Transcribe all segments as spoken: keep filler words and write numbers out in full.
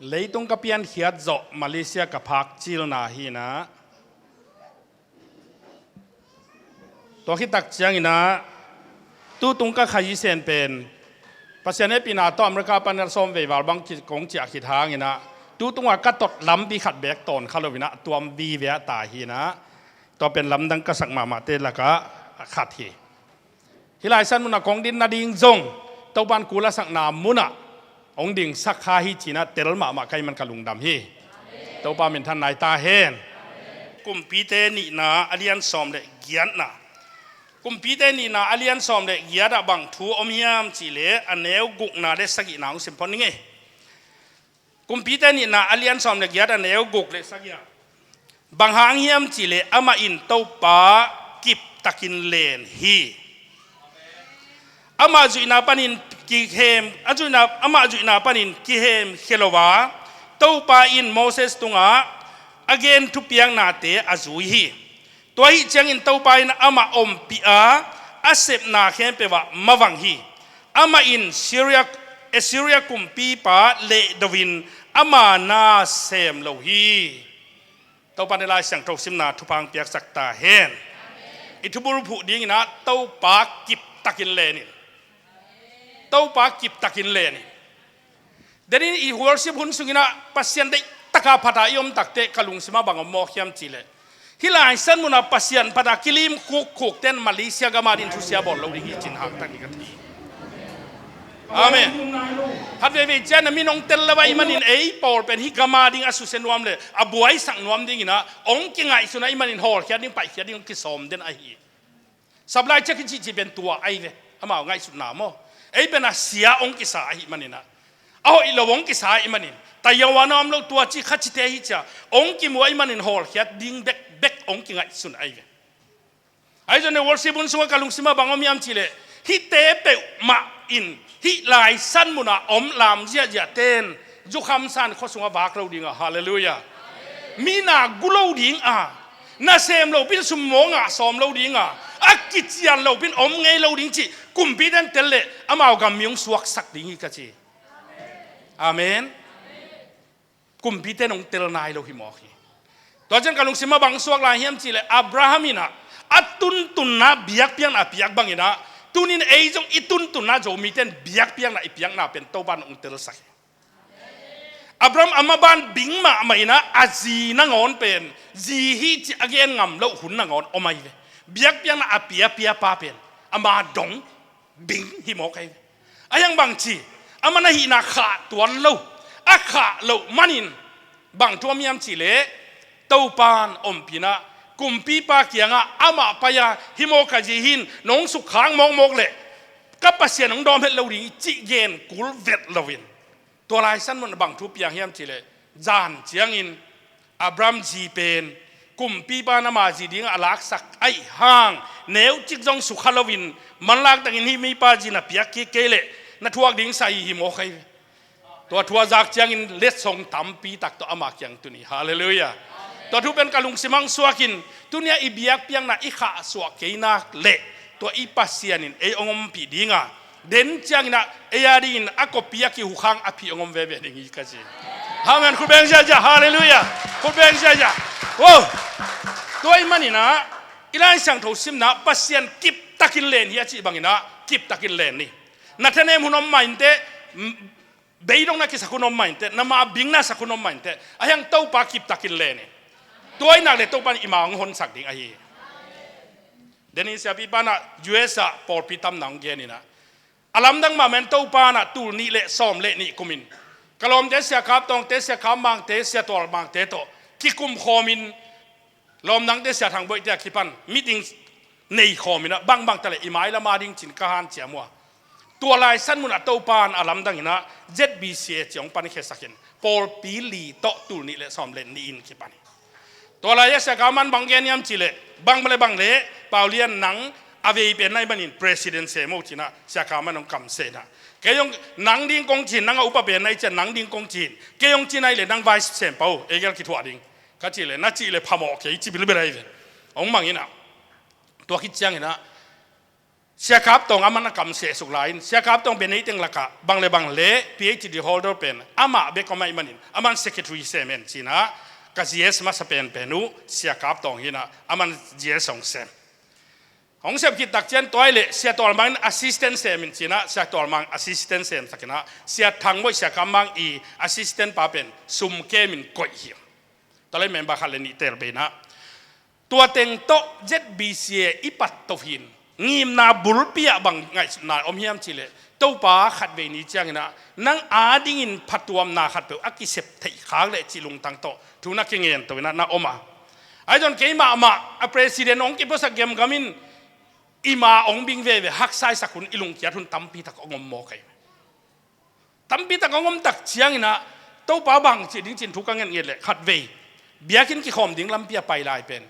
Leitung ka piankhiat zawh Malaysia ka phak cilna hi inah, tua khit tak cianginah tutung ka khaisen pen Pasian hehpihna tawh America pan a sawm vei val bang kong ciah khit hanginah, tutung a ka tot lampi khat beek tawn kha lo inah tuam vive a ta hi inah, tua pen lamdang ka sak mahmahte lakah khat hi. Hih lai san munah kong din nading zong Topan kul a sakna munah hong dingsak kha hi cinah tel mahmah ka hih man ka lungdam hi. Topa minthan nai ta hen. Kumpite nihna a lian sawm le giatna. Kumpite nihna a lian sawm le giatah bang thu om hiam cihleh a neu gukna le sagihna hong sim phot ning ei. Kumpite nihna a lian sawm le giat a neu guk le sagih ah, bang hang hiam cihleh amah in Topa kiptakin len hi. Amah zuihna panin kihem, a zuihna, amah zuihna panin kihem khia lo a, Topa in Moses tungah a gen thupiaknate a zui hi. Tua ahih ciangin Topa in amah ompih a, a sepna khempeuh ah mavang hi. Amah in Syria, Assyria kumpipa lehdo in ama na sem lo hi. Topa in Lai Siangtho simna thupha hong piaksak ta hen. I thubul phuh dinginah Topa kiptakin len in. Topa kiptakin len in. Denin i worship hun sunginah Pasian deih taka phata i om takteh ka lungsimah bang om mawk hiam cihleh, hih lai san munah Pasian phata kilim khukkhuk ten Malaysia gam adin thusia bawl lo ding hi cin hangtak hi ka thei. Amen. Khat veivei cianah min hong tel lo ahih manin ei pawl pen hih gam ading a susia nuam le a buaisak nuam dinginah hong kingaihsun ahih manin hawlkhiat ding paihkhiat ding hong kisawm den ahi. Supply check i cihcih pen tua ahi ve. Amau ngaihsutna maw? Ei pen a sia hong kisa ahih maninah, a hoih lo hong kisa ahih manin, tayawana om lo tua ci kha cite hi cia hong kimu ahih manin hawlkhiat ding bekbek hong kingaihsun ahi ve. Ahi zongin worship hun sungah ka lungsimah bang om hiam cihleh, hihte peuhmah in hih lai san munah om lam ziahziah ten zukham san khua sungah vak lo dinga, halleluiah. Mi na gu lo dinga, na sem lopi in sum maw ngah sawm lo dinga, a kician lopi in om ngei lo ding cih kumpite in tel leh amau gam mi hong suaksak ding hi ka ci. Amen. Kumpite in hong tel nai lo hi mawk hi. Tua ciang ka lungsimah bang suak lai hiam cihleh Abraham inah a tuntunna biakpiakna a piak banginah tunin ei zong i tuntunna Zomite in biakpiakna i piakna pen Topa in hong telsak hi. Abraham a maban bing mahmah inah a zi nangawn pen zi hi cih a gen ngam loh hun nangawn om ahi ve. Biakpiakna a piapia pa pen ama dong bing hi mawk ahi ve. A hiang bangci, aman ahihna khah tuan lo, a khah loh manin bang thu om hiam cihleh, Topan ompih inah kumpipa kiangah amah pai-a hih mawk a zi hi in nong sukkhak mawkmawk leh ka Pasian hong dawm het lo ding hi cih gen kul vet loin, tua lai san mun bang thu piang hiam cihleh, zan ciangin Abraham zi pen kumpipa in ama zi dingah a laksak ahih hang neucik zong sukha loin manlak dangin hih mipa zi na piak kik kei leh na thuak ding sa hi hi mawk ahi ve. Tua thu a zak ciangin letsong tampi tak tawh ama kiang tun hi. Halleluiah. Tua thu pen ka lungsim hong suakin tunia i biakpiakna i khahsuah kei nak leh tua i Pasian in ei hong ompih dinga, den cianginah ei a dingin a kopi a kihukhang a phih hong om veve ding hi ka ci. Amen. Khut beng ziahziah. Halleluiah. Khut beng ziahziah. Wow. Tua ahih maninah i Lai Siangtho simna Pasian kiptakin len hi a cih banginah kiptakin len ni. Na thanem hun om mah inteh, beidong na kisak hun om mah inteh, na mah bing na sak hun om mah inteh, a hiang Topa kiptakin len in. Tua ahih nak leh Topa in i ma hong honsak ding ahi hi. Denin siapipa inah U S ah pawlpi tamna hong geninah, a lamdang mahmah in Topa inah tul nih le sawm le nih kumin ka lawmte Sia Kap Tawngte, Sia Kap Mangte, Sia Tual Mangte tawh kikum khawmin, lawmdangte Sia Thang Boihte a kipan meeting nei khawminah bangbang taleh i mailam a ding cin ka hanciam uh a, tua lai san munah Topa in a lamdanginah Z B C A ci hong pankhiasakin pawlpi li tawh tul nih le sawm le nih in kipan hi. Tua lai-ah Sia Kap Man bang gen hiam cihleh, bang le bang le Paulian nang a vei pen na hih manin president sem o cinah Sia Kap Man hong kamseh inah, kei hong nang ding kong cin, nang a upa pen na hih ciah nang ding kong cin, kei hong cin ahih leh nang vice sem pah o, ei gel kithuah ding ka cihleh, na cihleh phamawh kei ci bilbel ahi ve. Hong mang inah, tua khit cianginah Sia Kap Tawng aman a kam sehsuk lai-in, Sia Kap Tawng bia neiteng lakah bang le bang le P H D holder pen amah bek om ahih manin, aman secretary sem en ci-in ah, ka G S masa penpen uh Sia Kap Tawng hi-in ah, aman G S hong sem. Hong sem khit tak ciang tua ahih leh Sia Tual Mang in assistant sem in ci-in ah, Sia Tual Mang assistant semsak in ah, Sia Thang Bawi, Sia Kap Mang i assistant pa pen sum kem in koih hi. Tua leh member khat le nih teel bei-in ah, tua teng tawh Z B C A i pat to hi-in, ngimna bulpi ah bang ngaihsutna om hiam cih leh, Topa khatvei ni ciangin ah nang adingin phatuamna khatpeuh a kisep theih khak leh cih lungtang tawh thu na kingen to-in ah na om a. Ahi zongin keimah mah a president hong kipuasak gemgam in, i ma hong bing veve, haksa i sak hun, i lungkiat hun tampi tak hong om mawk hi. Tampi tak hong om tak ciangin ah, Topa bang cih ding ci-in thu ka ngetnget leh, khatvei biakinn kikhawm ding lampi a pai lai pen,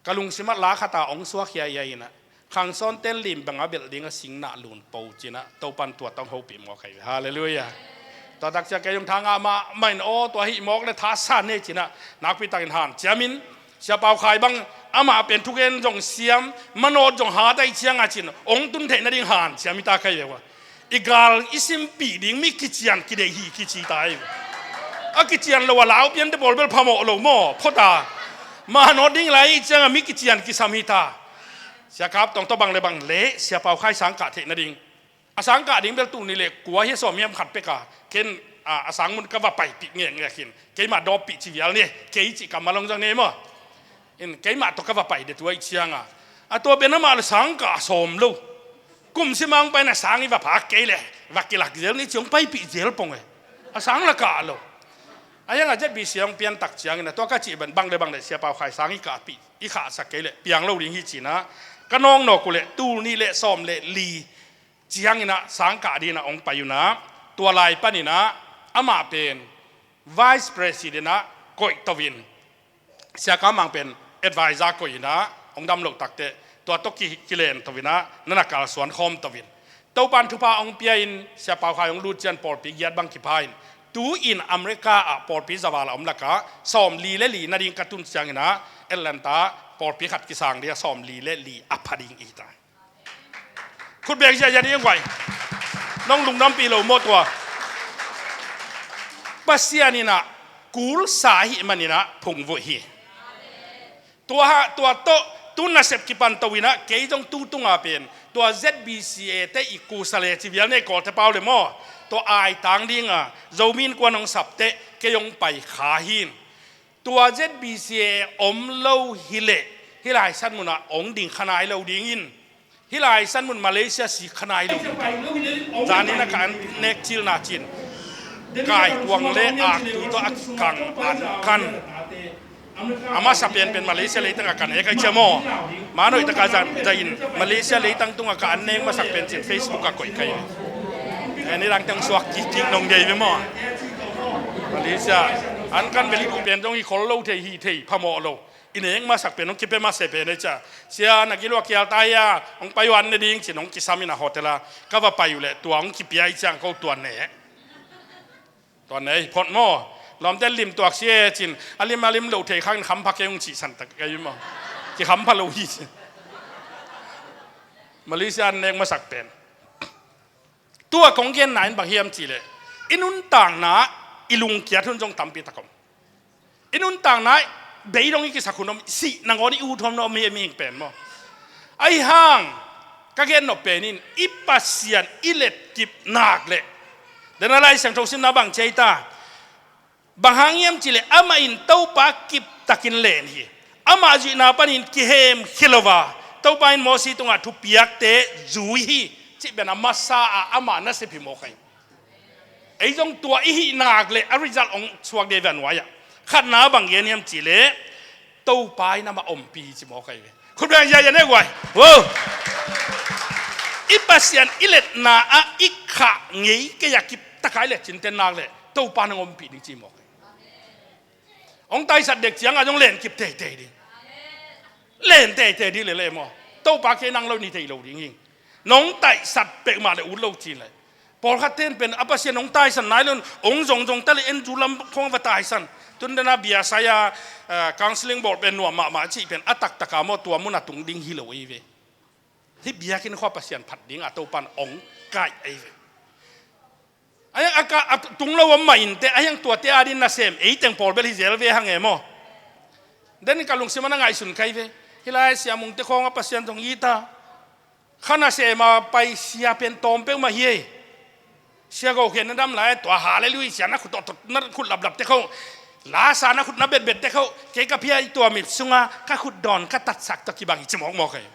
ka lungsim ah la khat a hong suak hiaihiai in ah, khangsawnte lim bang a belh ding a singna lunpo ci-in ah, Topa in tua tawh hong hopih mawk hi. Halleluiah. Tua tak ciang kei zong tha ngah mahmah in, aw, tua hih mawk leh thasan e ci-in ah, nakpi takin hanciam in, Sia Pau Khai bang, amah pen thugen zong siam, manawh zong hat ahih ciangin ah cin, hong tun theih nading hanciam hi ta ka hi ve ua. I gal i simpih ding mi kician kideih hi kici ta hi ve. A kician lo a lau piante pawl bel phamawh lo maw, phot a. Manawh ding lai ahih ciangin mi kician kisam hi ta. Sia Kap Tawng tawh bang le bang le Sia Pau Khai sang kah theih nading. A sang kah ding bel tul nih le kua hi a sawm hiam khat pek a, ken, a, a sang mun ka va paipih ngekngek hi-in, keimah dawppih ci vial ni, kei cih kammal hong zang ni maw. In keimah tawh ka va pai ding tua ahih ciangin ah, a tua pen amah le sang kah a sawm lo. Kum sim a hong pai-in a sang i va phak kei leh va kilak zel ni ci hong paipih zel pong e. A sang la kah lo. A hiang a Z B C A hong pian tak ciangin ah, tua ka cih bang, bang le bang le Sia Pau Khai sang i kahpih, i khahsak kei leh piang lo ding hi ci-in ah, ka nawknawk uh leh tul nih le sawm le li ciangin ah sang kah dingin ah hong pai un ah, tua lai panin ah amah pen Vice President ah koih to-in, Sia Kap Mang pen advisor koih in ah, hong dam loh takteh tua tawh ki, kilen to-in ah, na na kalsuan khawm to-in. Topa in thupha hong pia-in, Sia Pau Khai hong lut ciang pawlpi giat bang kipha in, tu-in America ah pawlpi za val a om lakah sawmli le li nading ka tun ciangin ah, Atlanta pawlpi khat kisang ding a sawmli le li a pha ding i hi ta. Khut beng ziahziah ni, guai. Nong lungdampih lo maw tua? Pasian in ah kulsa ahih manin ah phungvuh hi. Tua, tua tawh tu nasep kipan to-in ah, kei zong tu tunga pen tua Z B C A te i kulsa le ci vial ni, Kawlte pau le maw, tua aitang ding a Zomi Innkuan hong sap teh kei hong pai kha hi. Tua Z B C A om lo hi leh, hih lai san mun ah hong ding kha nai lo ding in, hih lai san mun Malaysia sik kha nai lo ding. Zanin a ka an nek cilna cin, kaituang le aktui tawh a kikang an kan. A masa penpen Malaysia leitang a ka nek a i cia maw. Manoih taka zan zain Malaysia leitang tungah ka an nek masak pen cin Facebook a koih ka hi. Eni dang teng suak kik kik nong dei ve maw. Malaysia an kan beli duh pen zong hi khol lo thei, hi thei phamawh lo. I nek masak pen hong kipia masa pen ei cia. Sia, na gil uh a kial ta hia, hong pai uh an ne ding cin hong kisam in a hotel a ka va pai uh leh tua hong kipia i ciang ko tua ne. Tua ne hi phot maw. Lawmte lim tuak si e cin, a lim a lim loh thei khang in khampha kei hong cihsan tak kei maw. Kikhampha lo hi cin. Malaysia an nek masak pen. Tua kong genna in bang hiam cih leh, i nuntakna i lungkiat hun zong tampi tak om. I nuntakna bei dong i kisak hun om, sih nangawn i ut hun om hi, mihing pen maw. Ahi hang ka gen nop pen in, i Pasian i letkip nak leh, den a Lai Siangtho simna bang ci ei ta. Bang hang hiam cih leh amah in Topa kiptakin len hi. Amah zuihna panin kihemkhia lo a, Topa in Mosi tungah thupiakte zui hi, cih pen a masa a amah nasep hi mawk hi. Ei zong tua i hih nak leh a result hong suak ding hi ve a nuai-ah. Khatna bang gen hiam cih leh Topa in amah ompih hi ci mawk hi ve. Khut beng ziahziah ne guai. Wow. I Pasian i letna ah i khah ngei kei a kiptak a i letcinte nak leh Topa in hong ompih ding ci mawk hi. Hong taisat dek ciangah zong lenkip teitei ding. Len teitei ding lele maw. Topa kei nang lo ni thei lo ding hi. Nong taisat pek mah le ut lo ci le. Pawlkhat ten pen a Pasian hong taisan nai lo in hong zongzong ta le en zu lam khong va taisan. Tun dena biasai a, eh, counseling bawl pen nuam mahmah cih pen a taktaka maw tua mun a tung ding hi lo ei ve. Hih biakinn khua Pasian phat ding a Topan ong kaih ahi ve. A, a, a, a tung lo om mah inteh, a hiang tuate ading nasem ei teng pawl bel hi zel ve hang e maw. Den ka lungsim a na ngaihsun kai ve. Hih lai Sia Mungte khawng a Pasian zong i ta. Kha nasem a pai sia pen tawm peuhmah hi ei. Sia Go Khen na dam lai tua Halleluiah sia na khut tawh, na khut laplap te khawh. Lasa na khut na betbet te khawh. Kei ka phia i tua mip sunga ka khut dawn ka tatsak tawh kibang hi ci mawkmawk ei.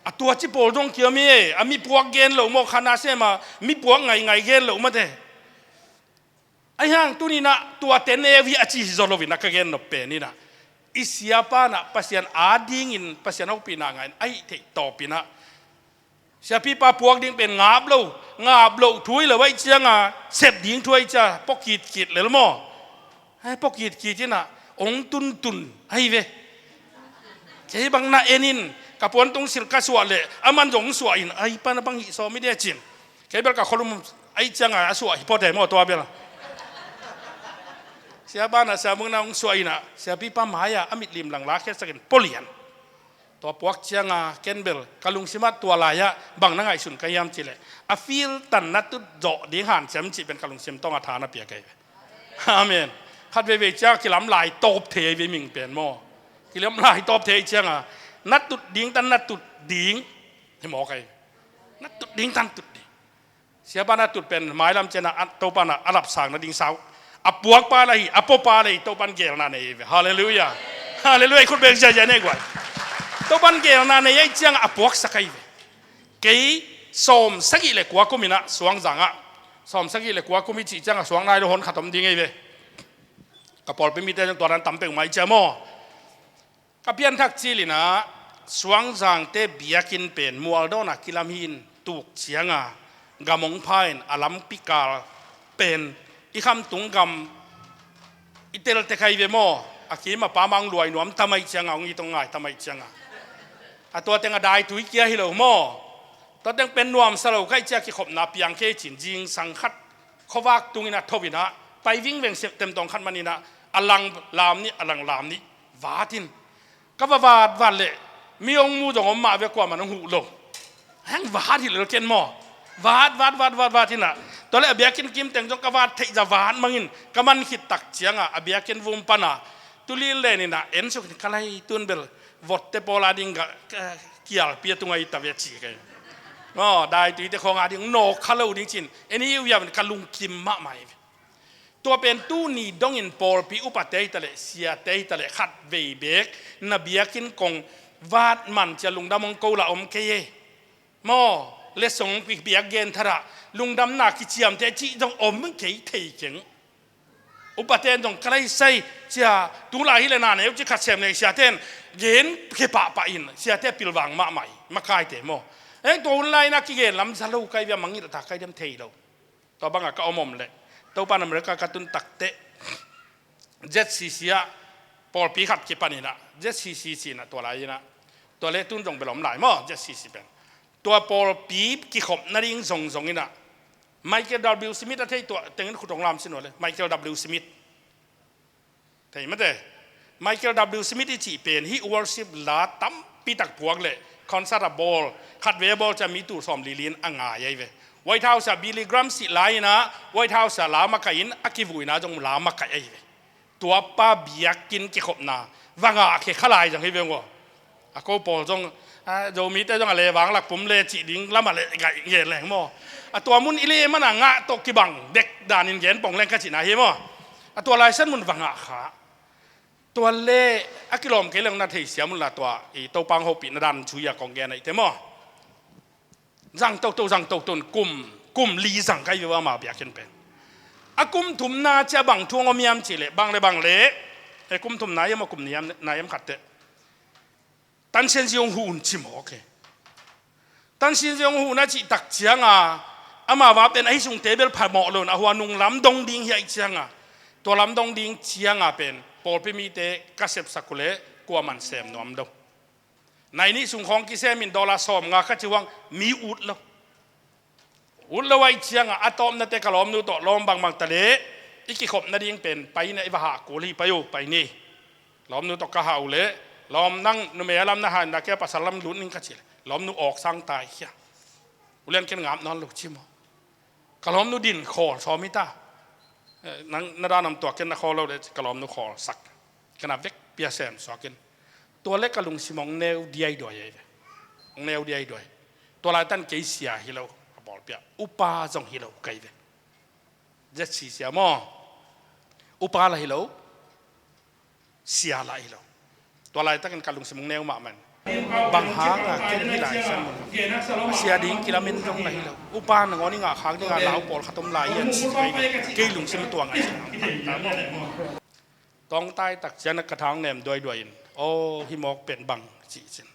A tua ci pawl zong kia mi e, a mi puak gen lo maw, kha nasem a mi puak ngaingai gen lo mate. Ahi hang tuni-in ah tuate neu hi a ci hi zaw lo-in ah ka gen nop pen in ah, i siapa in ah Pasian adingin Pasian hopihna ngah in a hih theih tawpin ah, siapipa puak ding pen ngap lo, ngap loh thu hi lo ahih cianga, sep ding thu ahih cianga pua kitkit lel maw. Hei, pua kitkit in ah ong tuntun ahi ve. Kei bang na en in, ka puantung silh ka suah leh aman zong ong suah in, ai pa na bang hih sawm i de cin. Kei bel ka kholum ahih cianga a suah hi pawte maw tua bel. Siapa in ah Sia Mung na ong suah in ah, siapipa mai-ah a mitlim lang la khiatsakin pua lian. Tua puak cianga ken bel ka lungsim ah tua lai-ah bang na ngaihsun ka hiam cih leh, a feel tan na tut zawh ding hanciam cih pen ka lungsim tawng a tha na piak ahi ve. Amen. Khat veivei ciang kilam lai tawp thei ahi ve ming pen maw. Kilam lai tawp thei cianga na tut ding tan na tut ding hi mawk ahi. Na tut ding tan tut ding. Siapa na tut pen mailam ciang a Topa na a lapsang nading sau. A puakpa la hi, a puapa la hi, Topan gelna nei ve. Halleluiah. Halleluiah. Khut beng ziahziah nei guai. Topan gelna nei ahih cianga a puaksak ahi ve. Kei sawm sagih le kua kum in ah Suangzang ah, sawm sagih le kua kum i cih cianga suang nai lo hon khat om ding ahi ve. Ka pawlpi mite zong tua dan tam peuhmah i cia maw. Ka pianthak cil in ah Suangzangte biakinn pen mualdawn a kilam hi in, tuk cianga gam ong pha in a lampi kal pen i khamtung gam i tel tek ahi ve maw. A kim a pam a ong luai nuam tam ahih cianga, ong it ong ngai tam ahih cianga, a tua teng a daitui kia hi lo maw. Tua teng pen nuamsa lo ka hih ciang kikhopna piang kei cin, zingsang khat khuavak tung in ah tho in ah pai vingveng sem tem tawng khat man in ah, a lang lam nih, a lang lam nih vat in. Ka va vat vat leh mi ong mu zong om mah ve, kuaman ong huh lo. Heng vat hi lel ken maw. Vat vat vat vat vat in ah, tua leh a biakinn kim teng zong ka vat theih zah vat mang in ka man khit tak cianga a biakinn vum pan a tulil len in ah en suk in, ka lai tun bel votte pawl ading ka, ka kialpi a tung ahi ta ve ci kei. Maw, daituite khawng ading nawk kha lo ding cin en hi uh hiam in ka lungkim mahmah hi ve. Tua pen tuni dongin pawlpi upate hi ta leh, siate hi ta leh, khat vei beek na biakinn kong vat man cia lungdam ong ko lah om kei e. Maw, letsong ong piak gen thadah, lungdamna kiciamteh cih zong om kei thei keng. Upate in zong ka lai sai cia, tu lai hi leh na neu ci khat sem leng siate in gen khe pahpah in, siate pilvang mahmah hi, makaite maw. Eng tua hun lai in ah kigen lam za lo kai via, mangngilh ta kai dem thei lo. Tua bangah ka om om leh, Topan America ka tun takteh Z C C ah pawlpi khat kipan in ah, Z C C ci in ah tua lai in ah, tua leh tun zong bel om lai maw, Z C C pen. Tua pawlpi kikhop nading zongzong in ah, Michael W Smith a thei tua tengin khut ong lam sin uh leh, Michael W Smith. Thei mate. Michael W Smith i cih pen hih worship la tampi tak puak leh concert a bawl, khat vei a bawl cia mi tul sawmli li in a ngai ahi ve. White House ah Billy Graham sih lai in ah White House ah la makaih in, a kivuina zong la makaih ahi ve. Tuapa biakinn kikhopna va ngah khe kha lai zang hi ve ung aw. A ko pawl zong, a, Zomite zong a levang lak pum le cih ding lamah le ngaih ngen leng maw. A tua mun i le mana ngah tawh kibang dek danin gen pong leng ka cihna hi maw. A tua laisan mun va ngah kha. Tua le a kilawm kei leng na theisiam un la, tua i Topa hong hopihna dan thu hi a kong gen ahih teh maw. Zang toto, zang toto in kum, kum li zang ka hi ve ama biakinn pen. A kum thumna ciang bang thu hong om hiam cih leh, bang le bang le, e, kum thumna hiam a kum ni hiam, na hiam khat teh. Tansianzi hong huh un ci mawk e. Tansianzi hong huh na cih tak cianga, ama va pen ahi sungte bel phamawh lo in, a hua nung lam dong ding hi ahih cianga, tua lam dong ding cianga pen pawlpi mite ka sepsak uh leh kuaman sem nuam lo. Nai nih sung khawng kisem in dollar sawmnga ka ci uh hang mi ut lo. Ut lo ahih cianga a tawpnate ka lawmnu tawh lawm bangbang ta leh, i kikhop nading pen pai in a, i va hah kul hi, pai uh, pai ni. Lawmnu tawh ka hah uh leh, lawm nang numei a lam na hah in a, kei a pasal lam lut ning ka ci leh, Lawmnu awk sang tai khia. Ulian ken ngap nawn lo ci maw. Ka lawmnu din khawl sawm hi ta. Eh, nang na dan om tua ken na khawl lo le ka lawmnu khawl sak. Ka na vek pia sem suak in. Tua le ka lungsim hong neu diaiduai ahi ve. Hong neu diaiduai. Tua laitan kei sia hi lo. A bawl pia. Upa zong hi lo kai ve. Zet si sia maw. Upa la hi lo. Sia la hi lo. Tua laitakin ka lungsim hong neu mahmah in. Bang hang a ken hi lai san mun. A sia ding kilamen zong la hi lo. Upa nangawn i ngah khak ding a lau pawl khat om lai hi a ci kei. Kei lungsim tua ngai. Tawng tai tak cian a ka thang nem duaiduai in. Aw hi mawk pen bang ci cin.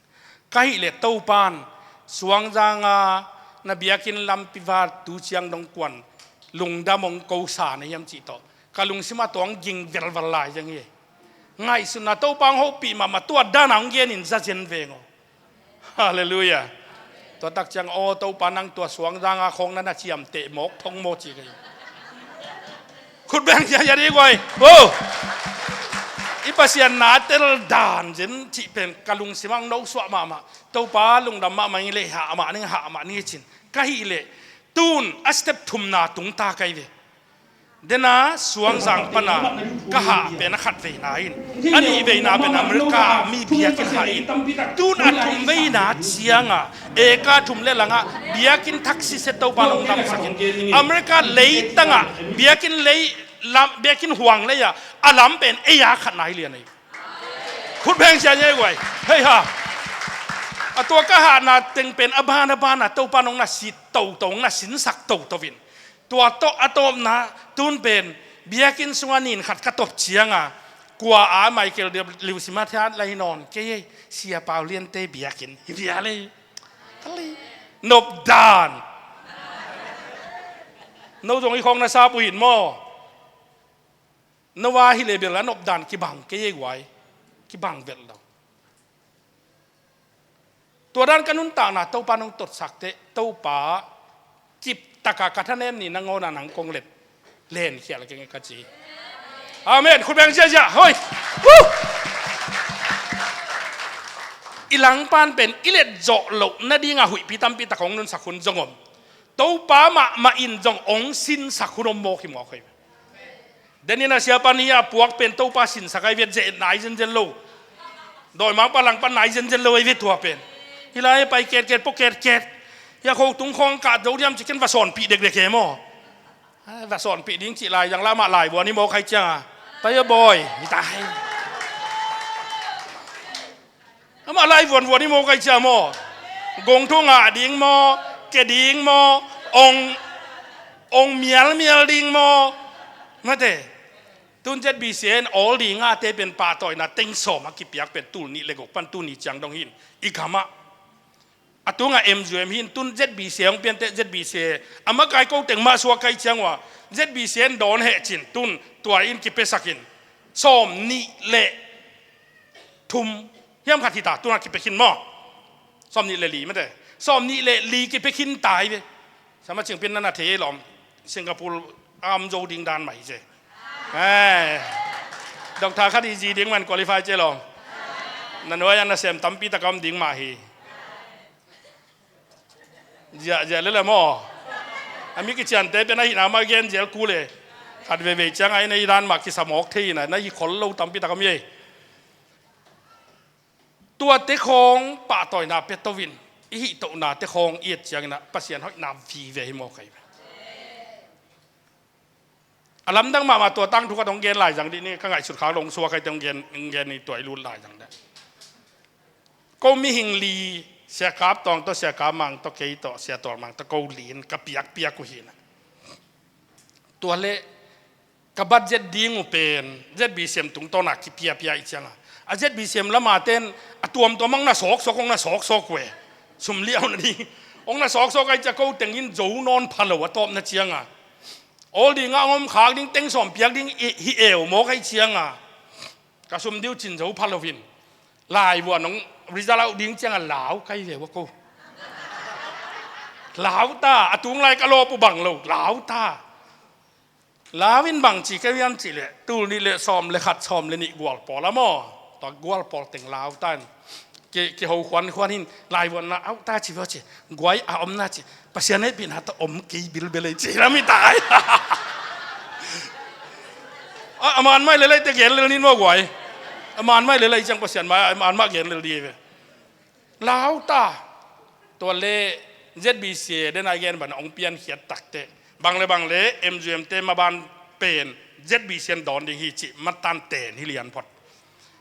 Ka hih leh Topan suangzang a na biakinn lampi vat tu ciang dong kuan lungdam hong ko sa na hiam cih tawh ka lungsim a tuang ging velval lai zeng hi. Ngaihsutna Topa hong hopih mahmah tua dan a hong gen in za zen veng aw. Halleluia. Tua tak ciang aw Topa nang tua suangzang a khawng na na ciamteh mawk thong maw ci ka hi. Khut beng sia ya ding guai. Wow. I Pasian na tel dan zen cih pen ka lungsim ang no suah mahmah. Topa lungdam mahmah ing le hah mah ning hah mah ning cin. Ka hih leh tun a step thumna tung ta kai ve. Dena suangzang pana ka hah pen a khat veina in. A nih veina pen America mi biakinn hah in. Tun a thum veina cianga eka thum le langa biakinn thaksi se Topa nong damsak in. America leitanga biakinn lei lam biakinn huang leia a lam pen eia khat nai lian ei. Khut beng sia nyei guai. Hei ha. A tua ka hahna teng pen a ban a bana Topa nong na sit toto nong na sinsak toto in. Tua tawh a tawpna tun pen biakinn sunga nin khat ka top cianga kua a Michael liu simathiat lai nawn kei ei sia pau liante biakinn hi bia lei. Nop dan. No zong i khawng na sap uh hin maw. No a hi le bel a nop dan kibang kei ei guai. Kibang vet lo. Tua dan ka nuntakna Topa nong totsak teh Topa kiptaka ka thanem ni nangawn a nang kong let len khial keng ka ci. Amen. Khut beng ziazia hoi. Woo! I langpan pen i let zawh loh nadinga huihpi tampi tak hong nunsak hun zong om. Topa mahmah in zong hong sinsak hun om mawk hi mawk hoi. Denin a siapa ni a puak pen Topa sinsak ai viet zeh nai zenzen lo. Dawimangpa langpan nai zenzen lo ai viet tua pen. Hi lai pai ketket pua ketket. Hi a kho tung khawng kah do diam ciken va sawnpih dekdek e maw. Va sawnpih ding cih lai zang la mah lai vuan hi mawk hai cianga. Pai a bawi. Hi ta hai. Amah lai vuanvuan i maw kai cia maw? Gong thu ngah ding maw? Ke ding maw? Ong ong mialmial ding maw? Mate. Tun Z B C in awl ding ngate pen pahtawina teng sawm a kipiak pen tul nih le gok pan tuni ciang dong hin i gamah. A tungah M U M hin tun Z B C hong piante Z B C a makai ko teng mah suak kai ciang uh a Z B C in dawn heh cin tun tua in kipesakin sawm nih le thum hiam khat hita tuna kipia khin maw? Sawm nih le li mate. Sawm nih le li kipia khin tai ve. Sama cingpin nana thei lawm. Singapore a om zo ding dan mah hi ce. Doctor khat i zi ding man qualify ce lawm. Na nuai a nasem tampi tak a om ding mah hi. Ziahziah lele maw? A mi kiciante pia na hihna mah gen zial kul e. Khat veivei ciang a i na i dan mah kisa mawk thei ina na hi khol lo tampi tak a mi ei. Tuate khawng pahtawina pia toin i hihtohnate khawng i et ciangina Pasian hoihna vive hi mawk ahi ve. A lamdang mahmah tua tangthu khat hong gen lai zang dih ni ka ngaihsut khak lo hong suak ahi te hong gen hong gen ni tua i lut lai zang dih. Ko mihing li Sia Kap Tawng tawh Sia Kap Mang tawh kei tawh Sia Tual Mang tawh ko lin ka piakpiak uh hina. Tua le ka budget ding uh pen Z B C M tungtawna kipiapia i cianga a Z B C M lama ten a tuamtuam hong na sawksawk hong na sawksawk uh e. Sum liauna ding hong na sawksawk ahi cia ko tengin zo nawn pha lo a tawpna cianga. Awl dinga hong om khak ding teng sawm piak ding hi eu mawk ahi cianga. Ka sum diu cin zo pha loin laivuan hong result out ding cianga lau kai ve ua ko. Lau ta a tung lai ka lawp uh bang lo lau ta. Lau in bang ci ka hiam cih leh tul nih le sawm le khat sawm le nih gual pawl a maw? Tua gual pawl teng lau ta in Ke, ke ho khuan khuan hin laivuanna auh ta ci vua ci. Guai a omna ci. Pasian hehpihna tawh om kei bilbel ei ci lam hi ta ai. A, a man mai lelai te gen lel nin maw guai. A man mai lelai ciang Pasian mai, a man mah gen lel di ve. Lau ta. Tua le Z B C dena i gen bana ong piankhiat takte. Bang le bang le M U M te maban pen Z B C in dawn ding hi ci matan ten hi lian phot.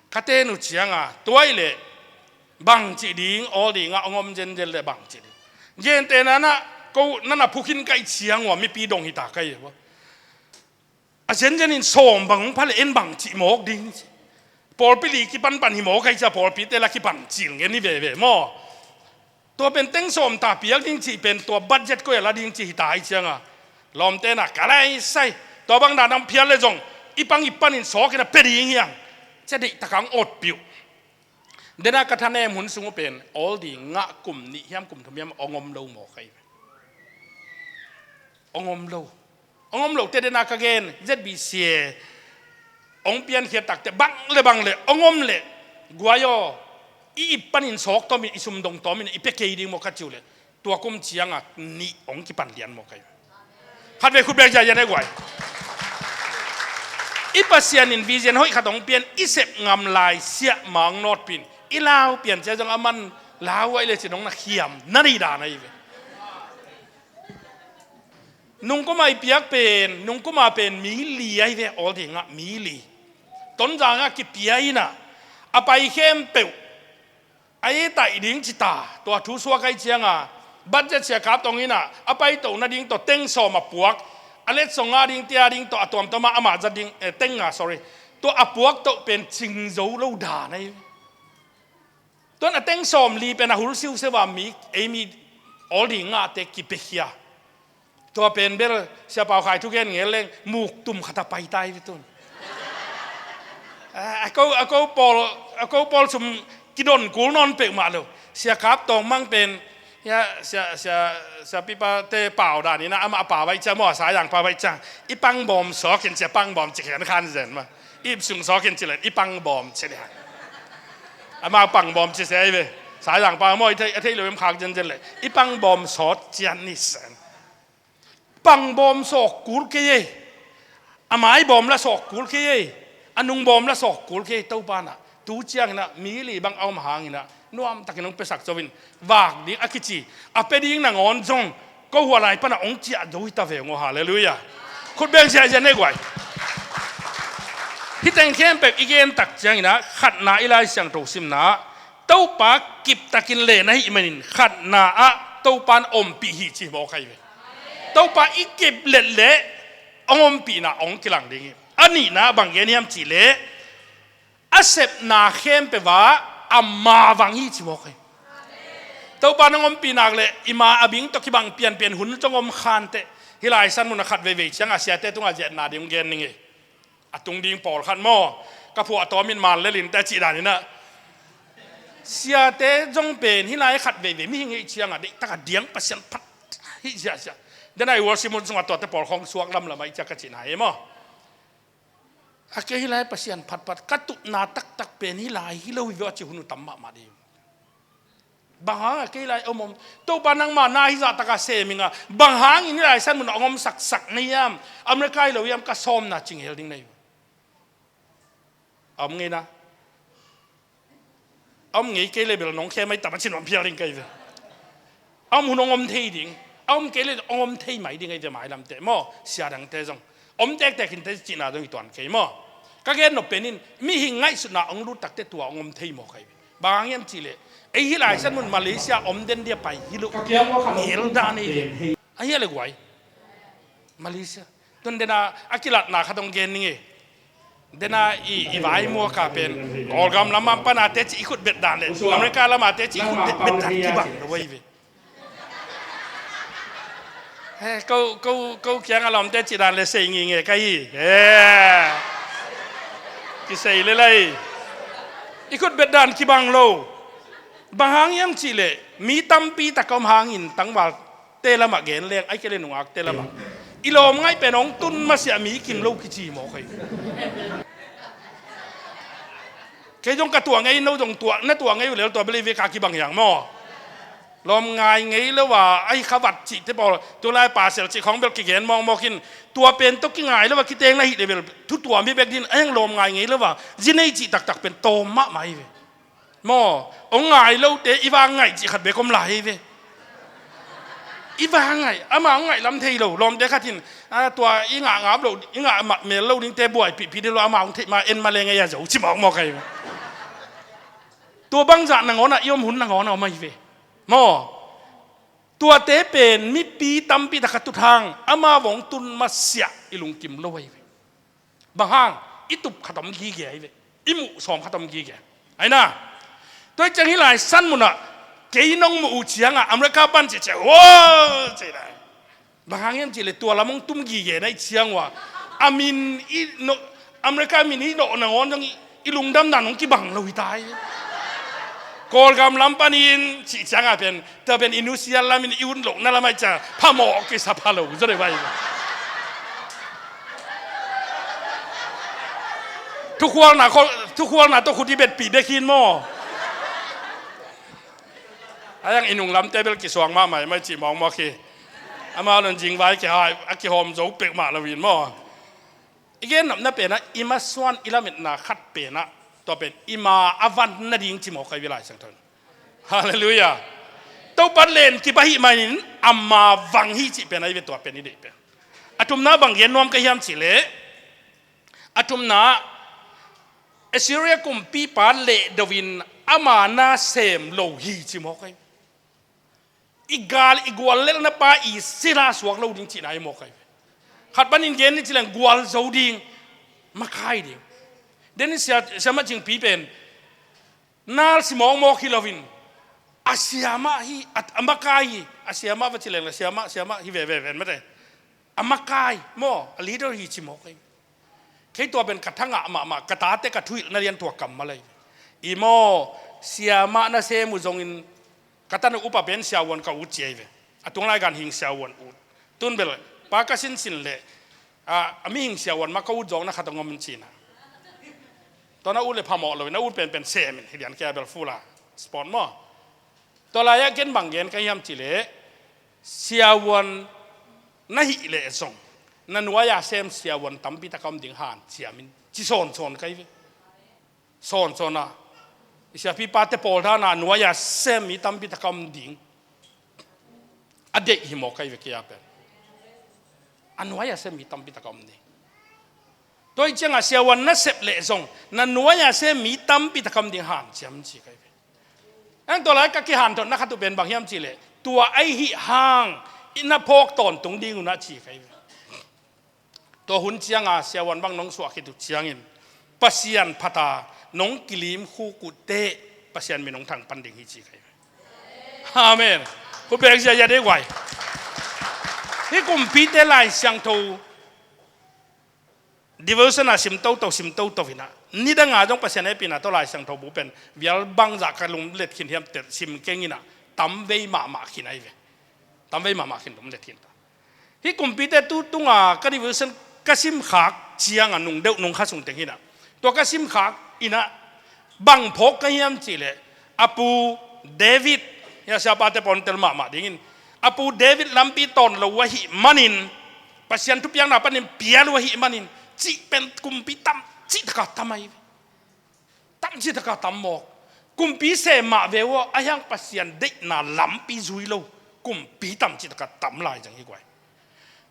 Ka ten uh cianga, tuai le bang cih ding, awl dinga ong om zenzen le bang cih ding. Gentehna na, ko nana phukhin kaih ciang ua mipi dong hita kai ua. A zenzen in sawm bang ong pha le en bang cih mawk ding ci. Pawlpi li kipanpan hi mawk kai cia pawlpi te la kipan cil ngen hi veve maw. Tua pen teng sawm ta piak ding cih pen tua budget koi a la ding cih hita hi cianga. Lawmte na ka lai sai. Tua bang dan ang phial le zong i pang i panin sawk in a pe ding hiang. Cia deih takang awt piuh. Dena ka thanem hun sung uh pen awl ding ngah kum nih hiam kum thum hiam ong om lo maw kai. Ong om lo. Ong om lo te dena ka gen Z B C ong piankhiat takte bang le bang le ong om le guai aw i ip panin sawk tawmin i sum dong tawmin i pe kei ding maw ka ciu le. Tua kum cianga nih ong kipan lian maw kai. Khat vei khut beng ciah yan e guai. I Pasian in vision hoih khat ong pian i sep ngam lai siah mang nawtpin i lau pian cia zong a man lau ai le ci nong na khiam na nei dan ai ve. Nungkuma i piak pen, nungkuma pen mi li ai ve awl dingah mi li. Tonzangah kipia inah a pai khempeuh a i taih ding cita tua thu suak ai cianga budget sia kap tong inah a paito nading tawh teng sawm a puak a letsong a ding tia ding tawh a tuamtuama amah zat ding, eh, teng nga, sorry, tua a puak tawh pen cingzo lo dan ai. Tuan a teng sawm li pen a hul siusiu a mi ei mi awl ding ngahte kipekhia. Tua pen bel Sia Pau Khai thugen ngel leng muk tum khat a paitai vitun. A ko, a ko pawl, a ko pawl sum kidon kul nawn peuhmah lo. Sia Kap Tawng Mang pen, ya, sia, sia, sia pipa te pau dan ina ama pa vai cha maw, sa yang pa vai cha. I pang bawm sawk in cia pang bawm ci khen khan zen ma. I ip sung sawk in ci len i pang bawm ci dia. Ama pang bawm ci se ai ve. Sa yang pa maw i thei, a thei lo im khak zen zen le. I pang bawm sawt cian ni sen. Pang bawm sawk kul kei ei. A mai bawm la sawk kul kei ei. A nung bawm la sawk kul kei ei Topa na. Tu ciang ina mi li bang a om hang ina nuam takin hong pesak covin vak ding a kici a pe ding nangawn zong ko hua lai pana hong ciah zo hita ve ngo. Halleluia. Khut beng ciah ciah ne guai. Hiteng khempeuh i gen tak ciang ina khatna i Lai Siangtho simna Topa kiptakin len ahih manin khatna ah Topa in ompih hi ci mawk ahi ve. Topa i kip let leh hong ompihna hong kilang ding hi. A nihna bang gen hiam cih leh a sepna khempeuh ah ama vang hi ci mawk ahi. Topa in hong ompih nak leh i ma a bing tawh kibang pianpian hun zong om khanteh hih lai san mun a khat veivei ciang a siate tungah ziatna ding hong gen ning hi. A tung ding pawlkhat maw? Ka phuah tawmin man lelin te cih dan inah siate zong pen hih lai khat veivei mihing hih ciangah deihtak a diang Pasian phat hih ziahziah. Denai worship mun sungah tuate pawl khawng suak lamlam ah hih ciah ka cihna hi maw? A kei hih lai Pasian phatphat ka tupna taktak pen hih lai hi lo hi veu a ci hun uh tam mahmah ding. Bang hang a kei lai om om Topa nangma na hi zahtak a sem ing a, bang hangin hih lai san mun a hong om saksak na hiam? America hi lo hiam? Ka sawmna cing hel ding na hi. A om ngei na. A om ngei kei le bel nong khe mai tam a ci nuam phial ding ka hi ve. A om hun hong om thei ding. A om kei le hong om thei mai ding a hi ve mailamte maw? Sia dangte zong om tektek in te cihna zong hi tuan kei maw? Ka gen nop pen in mihing ngaihsutna hong lut takte tua hong om thei maw ka hi ve. Bang hang hiam cih leh ei hih lai san mun Malaysia om den dia pai hi lo. Ngel dan hi. A hia le guai. Malaysia. Tun dena a kilatna khat hong gen ning e. Dena i, i vai muaka pen Kawlgam lam ah pana teci i khut bet dan le America lam ah teci i khut bet, bet dan kibang lo ahi ve. He, ko, ko, ko kiang a lawmte ci dan le sei nginge ka hi. He. Kisei le lai. I khut bet dan kibang lo. Bang hang hiam cih leh mi tampi tak a om hangin tangval te lamah gen leng ai kei le nungak te lamah i lawm ngaih pen hong tun masiah mi kim lo kici mawk ahi. Kei zong ka tuah ngei, no zong tuah, na tuah ngei uh lel tua bel i vek a kibang hiang maw? Lawm ngai ngei lo a, ai khavat cihte pawl, tulai pasel cih khawng bel kigen mawkmawk in, tua pen tawh kingai lo a kiteng na hih le bel, thu tuam hi bek din, a hiang lawm ngai ngei lo a, zi nei cih taktak pen tawm mahmah hi ve. Maw, hong ngai lote i vang ngaih cih khat bek om lai hi ve. I vang ngaih, ama hong ngaih lam thei lo, lawmte khat in, a, tua i ngah ngap lo, i ngah mel lo dingte buaipihpih dih lo, ama hong theih ma en ma leng ei a zo, ci mawkmawk ahi ve. Tua bangzah nangawn ah i om hun nangawn ah om ahi ve. Maw, tuate pen mipi tampi tak a tut hang, ama vong tun masiah i lungkim lo ahi ve. Bang hang, i tup khat om gige ahi ve. I muh sawm khat om gige. Ahi na. Tua i ciang hih lai san munah, kei nong muh uh ciangah, America pan cih ciah, wow, cih lai. Bang hang hiam cih leh tua lam hong tum gige na i ciang uh a. A min i nawh, America min i nawh nangawn zong i, i lungdamna nong kibang lo hi ta hi. Kawlgam lam panin cih ciangah pen, tua pen i nusia lamin i ut lohna lam ah i ciah phamawh kisa pha lo zaw deuh vai. Thukhualna khaw, thukhualna tawh khut i betpih bek hin maw? A hiang i nunglamte bel kisuang mahmah mai cih mawkmawk hi. Amau lon zingvai kihai, a kihawm zo peuhmah lo in maw? I gennopna penah i masuan i lametna khat penah, tua pen i ma a van nading ci mawk ahi ve Lai Siangtho in. Halleluiah. Topa len kip ahih manin ama vang hi cih pen ahi ve tua pen i deih pen. A thumna bang gen nuam ka hiam cih leh, a thumna Assyria kumpipa lehdo in ama na sem lo hi ci mawk ahi ve. I gal i guallelhna pa i sila suak lo ding cihna hi mawk ahi ve. Khat panin gen ni ci leng gualzo ding, makai ding. Den in sia, siamah cingpi pen nal si mawkmawk hi loin a siamah hi, a, a makai hi, a siamah va ci leng le siamah, siamah hi veve ven mate. A makai maw, a leader hi ci mawk ahi. Kei tua pen ka thangah mahmah, ka tate ka thuhilhna lian tua kammal ahi. I maw, siamah na sem uh zongin ka tanu upa pen siavuan ka ut ci ahi ve. A tunglai gan hing siavuan ut. Tun bel pa ka sinsin leh, a, a mihing siavuan mah ka ut zawkna khat a ngom in cihna. Tua na ut le phamawh loin na ut penpen sem in, hi lian kei a bel full a sport maw. Tua lai-ah ken bang gen ka hiam cih leh, siavuan na hih leh zong na nuai-a sem siavuan tampi tak a om ding hanciam in ci sawnsawn ka hi ve. Sawnsawn a, i siapipate pawl dan a nuai-a sem mi tampi tak a om ding a deih hi mawk ka hi ve kei a pen. A nuai-a sem mi tampi tak a om ding. Tua i ciangah siavuan na sep leh zong na nuai-a sem mi tampi tak a om ding hanciam ci ka hi ve. Ang tua lai ka kihanthotna khat uh pen bang hiam cih leh, tua ahi hang i na phawk tawntung ding uh na ci ka hi ve. Tua hun cianga siavuan bang nong suah khit uh ciangin Pasian phat a nong kilim khuk uh teh Pasian min hong thang pan ding hi ci ka hi ve. Amen. Khut beng ziahziah dei guai. Hih kumpite Lai Siangtho devotion a sim toto, sim toto inah, nidanga zong Pasian hehpihna tawh Lai Siangtho bu pen vial bangzah ka lum let khin hiam teh sim keng inah, tamvei mahmah khin ahi ve. Tamvei mahmah khin lum let khin ta. Hih kumpite tu tunga ka devotion ka simkhak cianga nung deuh nung kha sung teng hinah, tua ka simkhak inah bang phawk ka hiam cih leh, a pu David, hia siapate pawl tel mahmah dingin, a pu David lampi tawn lo uh ahih manin, Pasian thupiakna panin pial uh ahih manin, cih pen kumpi tam cih taka tam ahi ve. Tam cih taka tam mawk. Kumpi sem mah ve uh a, a hiang Pasian deihna lampi zui lo kumpi tam cih taka tam lai zang hi guai.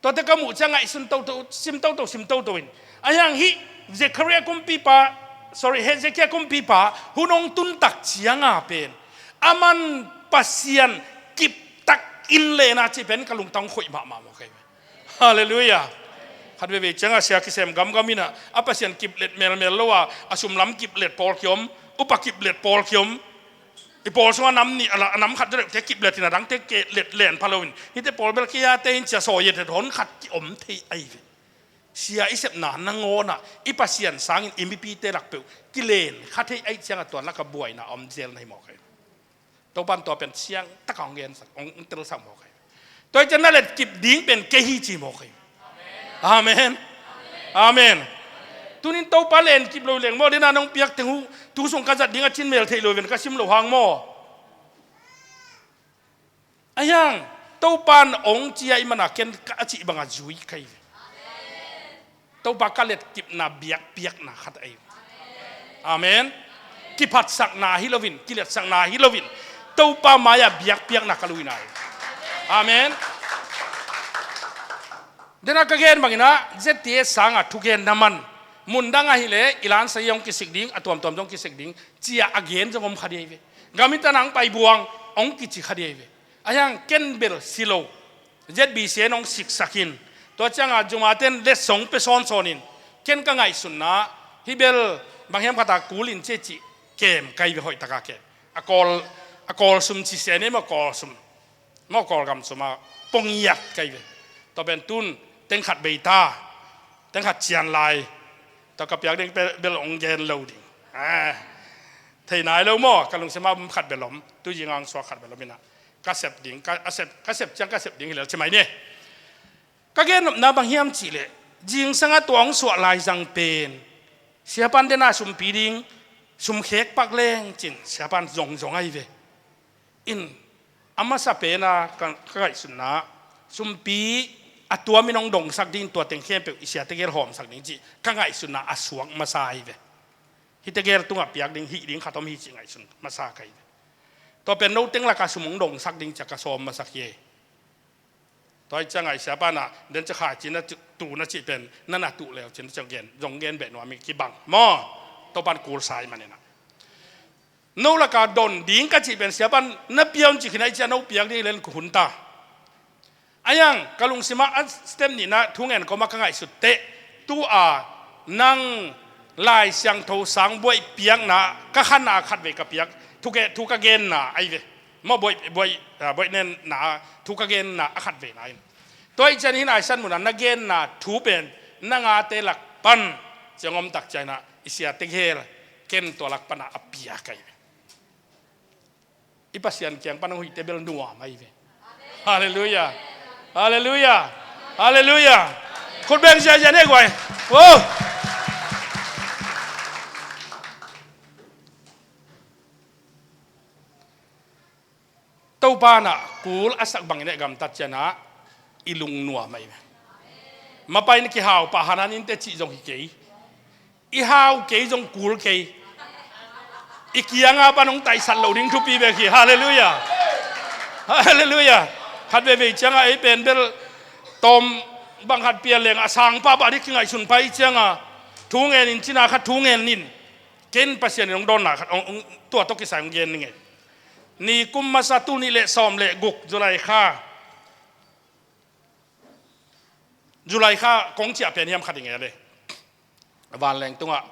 Tuate ka muh ciang ngaihsun toto, sim toto, sim toto in, a hiang hih Zechariah kumpipa, sorry, Hezekiah kumpipa hun hong tuntak cianga pen, aman Pasian kiptak in lena cih pen ka lungtang khoih mahmah mawk ahi. Halleluiah. Khat veve cianga sia kisem gamgam inah, a Pasian kiplet melmel lo a, a sumlam kiplet pawl kiom, upa kiplet pawl kiom. I pawl sunga nam nih a la, a nam khat deuhte kiplet in a dangte kiplet len pha loin, hihte pawl bel kei a te in cia sawi et et hon khat kiom thei ahi ve. Sia i sepna nangawnah i Pasian sangin i mipite lak peuh kilen kha thei ahi cianga tua laka buaina om zel na hi mawk ahi. Topan tua pen siang taka hong gensak, hong telsak mawk ahi. Tua i cian na let kip ding pen kei hi ci mawk ahi. Amen. Amen. Tunin Topa len kip lo leng maw, dena nong piak teng uh tu sung ka zat ding a cin mel theih lo ven ka sim lo hang maw. Ahiang Topa in ong ci a i mana ken ka a cih banga zui ka hi ve. Topa ka letkipna biakpiakna khat ahi. Amen. Kiphatsakna hi lovin, kiletsakna hi lovin, Topa mai-ah biakpiakna ka luina hi. Amen. Dena ka gen bangin ah Z T S sanga thugen na man, mundang ahileh i lansa hi hong kisik ding, a tuamtuam zong kisik ding, cia a gen zong om kha ding ahi ve. Gam i tanang pai buang hong kici kha ding ahi ve. Ahiang ken bel si lo. Z B C in hong siksak in, tua cianga Jumaten letsong pe sawnsawnin, ken ka ngaihsutna hih bel bang hiam khat a kul in ci cih kem ka hi ve, hoihtaka kem. A kawl, a kawl sum ci sia ni maw, kawl sum maw, Kawlgam suma ponggiat ka hi ve. Tua pen tun teng khat bei ta, teng khat cian lai, tua ka piak ding bel hong gen lo ding. Ah, thei nai lo maw, ka lungsim ah khat bel om, tu zinga hong suak khat bel om inah. Ka sep ding, ka, a sep, ka sep ciang ka sep ding hi lel ci mai ni. Ka gennopna bang hiam cihleh, zingsangah tua hong suah laizang pen siapan dena sumpi ding, sumkhek pak leng cin siapan zongzong ahi ve. In, a masa pena ka, ka ngaihsutna, sumpi a tuamin hong dongsak ding, tua teng khempeuh i siate gel hawmsak ding cih ka ngaihsutna a suak masa ahi ve. Hihte gel tungah piak ding, hih ding khat om hi cih ngaihsun masa ka hi ve. Tua pen no teng laka sum hong dongsak ding cia ka sawm masak hi e. Tua hi cianga i siapa inah den cia khai cina tu, tu na cih pen na na tuh leu cina cia gen, zong gen beh nuam hi kibang maw. Topan kulsa hi maninah. No laka don ding ka cih pen siapan na piaun cih khinah i cia no piak ding i len kuhun ta. Ahiang ka lungsimah a step nihna thungen kawmah ka ngaihsut teh, tu-a nang Lai Siangtho sang buaih piakna ka khanna a khatvei ka piak, thu ke, thu ka genna ahi ve. Maw buaih, buaih, ah, buaih nenna thu ka genna a khatveina in. Tua ih cian hih naisan munah na genna thu pen na ngate lak pan ciang omtak cianah i siate gel ken tua lak panah a piak ahi ve. I Pasian kiang pan hong huihte bel nuam ahi ve. Halleluiah. Halleluiah. Halleluiah. Khut beng ziahziah ne guai. Oh. Topa inah kul a sak bangin eh gamtat cianah i lungnuam ahi ve. Mapain kihau pah hanan in te cih zong hi kei. I hau kei zong kul kei. I kianga pan hong taisat lo ding thupi bek hi. Halleluiah. Halleluiah. Khat veivei cianga ei pen bel tawm bang khat pian leng a sang pahpah ding kingaihsun pai cianga thu ngen in cina khat thu ngen in. Ken Pasian in hong dawnna khat hong, hong, tua tawh kisai hong gen ni ngei. Ni kum masa tul nih le sawm le guk July kha. July kha kong ciah pen hiam khat i ngel e. Vanleng tungah.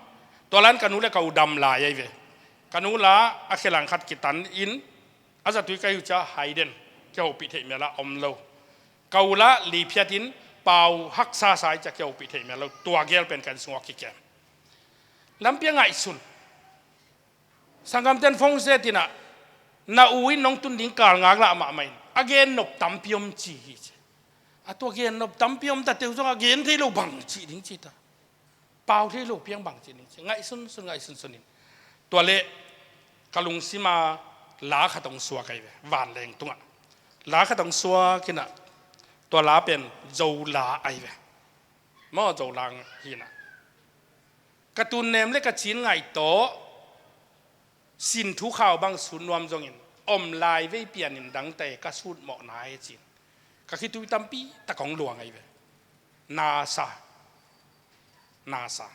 Tua lan ka nu le ka u dam lai ahi ve. Ka nu la a khelang khat kitan in a zatui ka hi uh cia hai den. Kihopih theih mel a om lo. Ka u la liphiat in pau haksa sa i cia kihopih theih mel lo. Tua gel pen kan sungah kikem. Lampi a ngaihsun. Sanggamten phone zetinah na u in nong tun ding kal ngak lah mahmah in a gen nop tampi om ci hi ci. A tua gen nop tampi om ta teu zong a gen thei lo bang cih ding ci ta. Pau thei lo piang bang cih ding ci. Ngaihsunsun, ngaihsunsun in. Tua le ka lungsima la khat hong suak ahi ve. Vanleng tungah. La khat hong suak inah tua la pen Zo la ahi ve. Maw Zo la hinah. Ka tunnem le ka cin ngaih tawh sin thukhau bang sun nuam zongin om lai vei pianin dangte ka sut mawh nai cin. Ka khitui tampi tak hong luang ahi ve. Nasa. Nasa.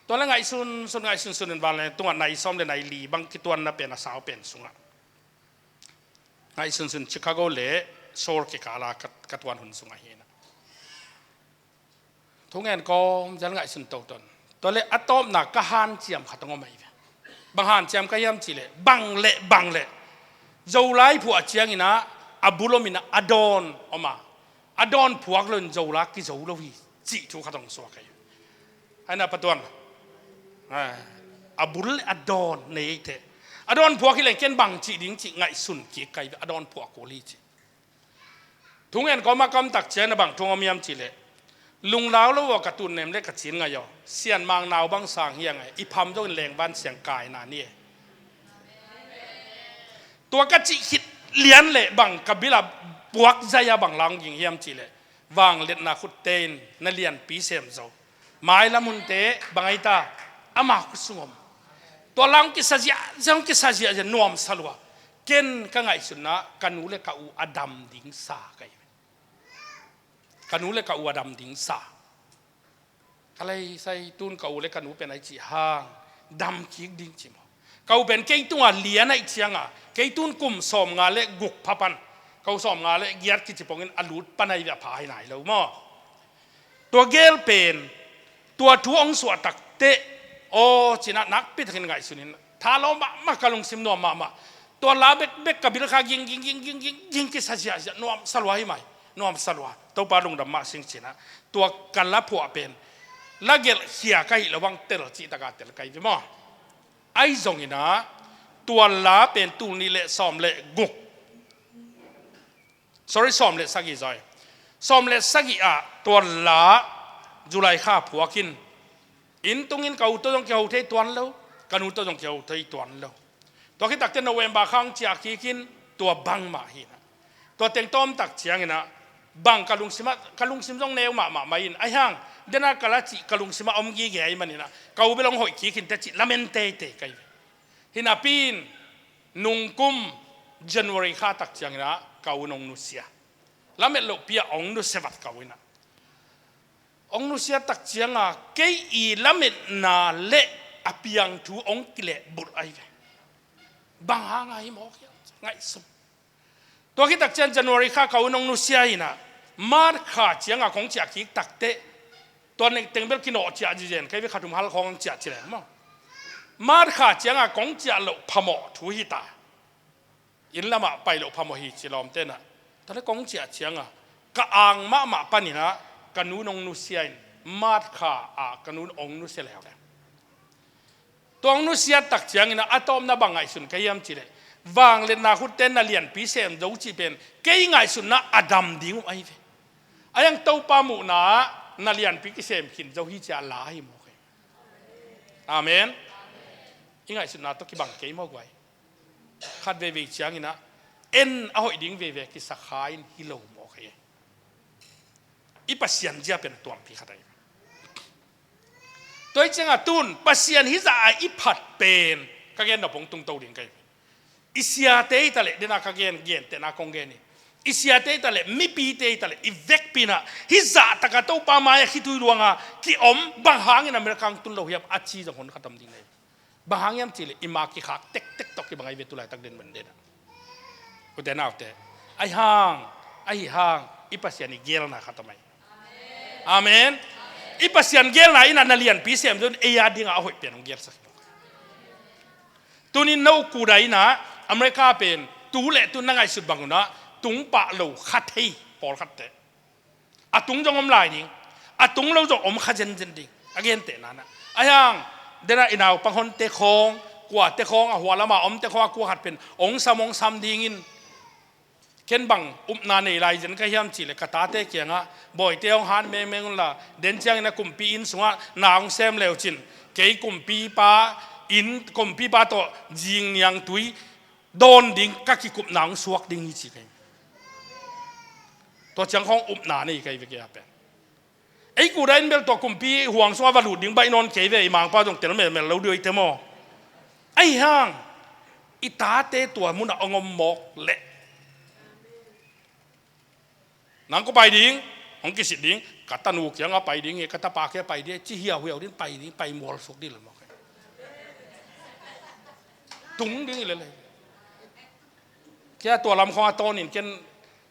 Tua le ngaihsun, sun ngaihsun sunin vanleng tungah nai sawm le nai li bang kituanna pen a sau pen sungah. Ngaihsun sun Chicago le Seoul kikala ka, ka tuan hun sungah hinah. Thungen kawm zal ngaihsun toton. Tua le a tawpna ka hanciam khat hong om ahi ve. Bang hanciam ka hiam cihleh bang leh bang leh Zolai phuah cianginah a bul ominah a dawn oma. A dawn phuak loin Zola kizo lo hi cih thu khat hong suak ahi ve. Aina patuan a bul le a dawn nei ei teh. A dawn phuak hileng ken bang cih ding cih ngaihsun kik ka hi ve. A dawn phuak kul hi cih. Thungen kawma kamtak ciang na bang thu hong om hiam cihleh Lunglau lo aw, ka tun nem le ka cin ngai aw. Sianmang nau bang sang hi a ngai, i pham zongin lengvan siang kaina ni e. Tua ka cih khit lian le bang ka bil a puak zai a bang la hong ging hiam cih leh, vangliatna khutte in na lianpi sem zo. Mailam hunte bang ai ta, ama khut sung om. Tua la hong kisa ziahziah, hong kisa ziahziah, nuamsa lua. Ken ka ngaihsutna ka nu le ka u a dam ding sa ka hi. Ka nu le ka u a dam ding sa. Ka lei sai tun ka u le ka nu pen ai cih hang, dam kik ding ci maw. Ka u pen kei tungah lian aih cianga, kei tun kum sawmnga le guk pha pan, ka u sawmnga le giat kici pongin a lut pan ai ve, a pha hi nai lo maw. Tua gel pen, tua thu hong suah takteh, aw, cinah nakpi takin ngaihsun in, tha lawm mahmah, ka lungsim nuam mahmah. Tua la bekbek ka bil kha ging, ging, ging, ging, ging, ging kisa ziahziah, nuamsa lua hi mai, nuamsa lua. Topa lungdam mah sing cinah. Tua ka la phuah pen, la gelh khia ka hih lo bang tel cih taka tel ka hi ve maw. Ahi zonginah, tua la pen tul nih le sawm le guk. Sorry, sawm le sagih zaw. Sawm le sagih ah tua la July kha phuakin, inn tungin ka u tawh zong kiho thei tuan lo, ka nu tawh zong kiho thei tuan lo. Tua khit takteh November kha hong ciah kikin tua bangmah hinah. Tua teng tawm tak cianginah bang ka lungsim ah, ka lungsim zong neu mahmah mai in, ahi hang, dena ka la cih ka lungsim ah om gige ahi maninah, ka u bel hong hoih kikin teh cih lamen teitei ka hi ve. Hi napi in, nungkum January kha tak cianginah ka u in hong nusia. Lamet lohpi ah hong nusia vat ka u inah. Hong nusia tak cianga kei i lametna le a piang thu hong kilehbulh ahi ve. Bang hanga hi mawk hiam, ngaihsun. Tua khit tak ciang January kha ka u in hong nusia inah, March kha cianga kong ciah kik takteh, tua nek teng bel kinawh ciah zizen ka hi ve, kha thum hal khawng hong ciah ci leng maw. March kha cianga kong ciah loh phamawh thu hi ta. Inn lamah pai loh phamawh hi ci lawmte inah. Tua le kong ciah cianga ka ang mahmah paninah ka nu in hong nusia in, March kha ah ka nu in hong nusia leuleu. Tua hong nusiat tak cianginah a tawpna bang ngaihsun ka hiam cih leh, vangliatna khutte na lianpi sem zo cih pen kei ngaihsutna a dam ding uh ahi ve. Ahi hang Topa muhna ah na lianpi kisem khin zo hi ci a la hi mawk hi. Amen. I ngaihsutna tawh kibang kei maw guai. Khat veivei cianginah en a hoih ding veve kisa kha in hi lo mawk hi. I Pasian zia pen a tuampi khat ahi. Tua hi cianga tun Pasian hizah a i phat pen ka gen nop hong tungto ding ka hi. I siate hi taleh, dena ka gen, gentehna kong gen hi. I siate hi taleh, mipite hi taleh, i vekpi inah hizah taka Topa mai-ah khitui luanga kiom, bang hangin America hong tun lo hiam a ci zong hon khat om ding na hi. Bang hang hiam cih leh i ma kikhak tektek tawh kibang ahi ve, tulaitak den man den ah. Ute naute, ahi hang, ahi hang i Pasian i gelna khat om ahi. Amen. I Pasian gelna inah na lianpi sem zong ei a dingah a hoih pen hong gelsak hi. Tunin no kuda inah America pen tu le tu na ngaihsut bang unah tung pah lo kha thei pawlkhatte. A tung zong om lai ding, a tung lo zong om kha zenzen ding. A gentehna nah, ahi hang, dena i naupang honte khawng, kuate khawng, a hua lama omte khawng a kua khat pen hong sam, hong sam dingin, ken bang upna nei lai zen ka hiam cih leh ka tate kiangah, bawite hong han mengmeng unla, den ciangin a kumpi inn sungah na hong sem leucin, kei kumpipa inn, kumpipa tawh zing niangtui dawn ding, ka kikupna hong suak ding hi ci ka hi. Tua ciang khawng upna nei ka hi ve kei a pen. Ei kuda in bel tua kumpi huang sungah va lut ding baih nawn kei ve, i mangpa zong tel melmel lo dih oi te maw. Ahi hang, i tate tua munah hong om mawk leh, nang kua pai ding, hong kisit ding, ka tanu kiangah pai ding hi, ka tapa kiangah pai ding hi, ci hiauhiau ding, pai ding, pai mualsuk ding lo mawk. Tung ding hi lele. Kei a tua lam khawng a tawnin ken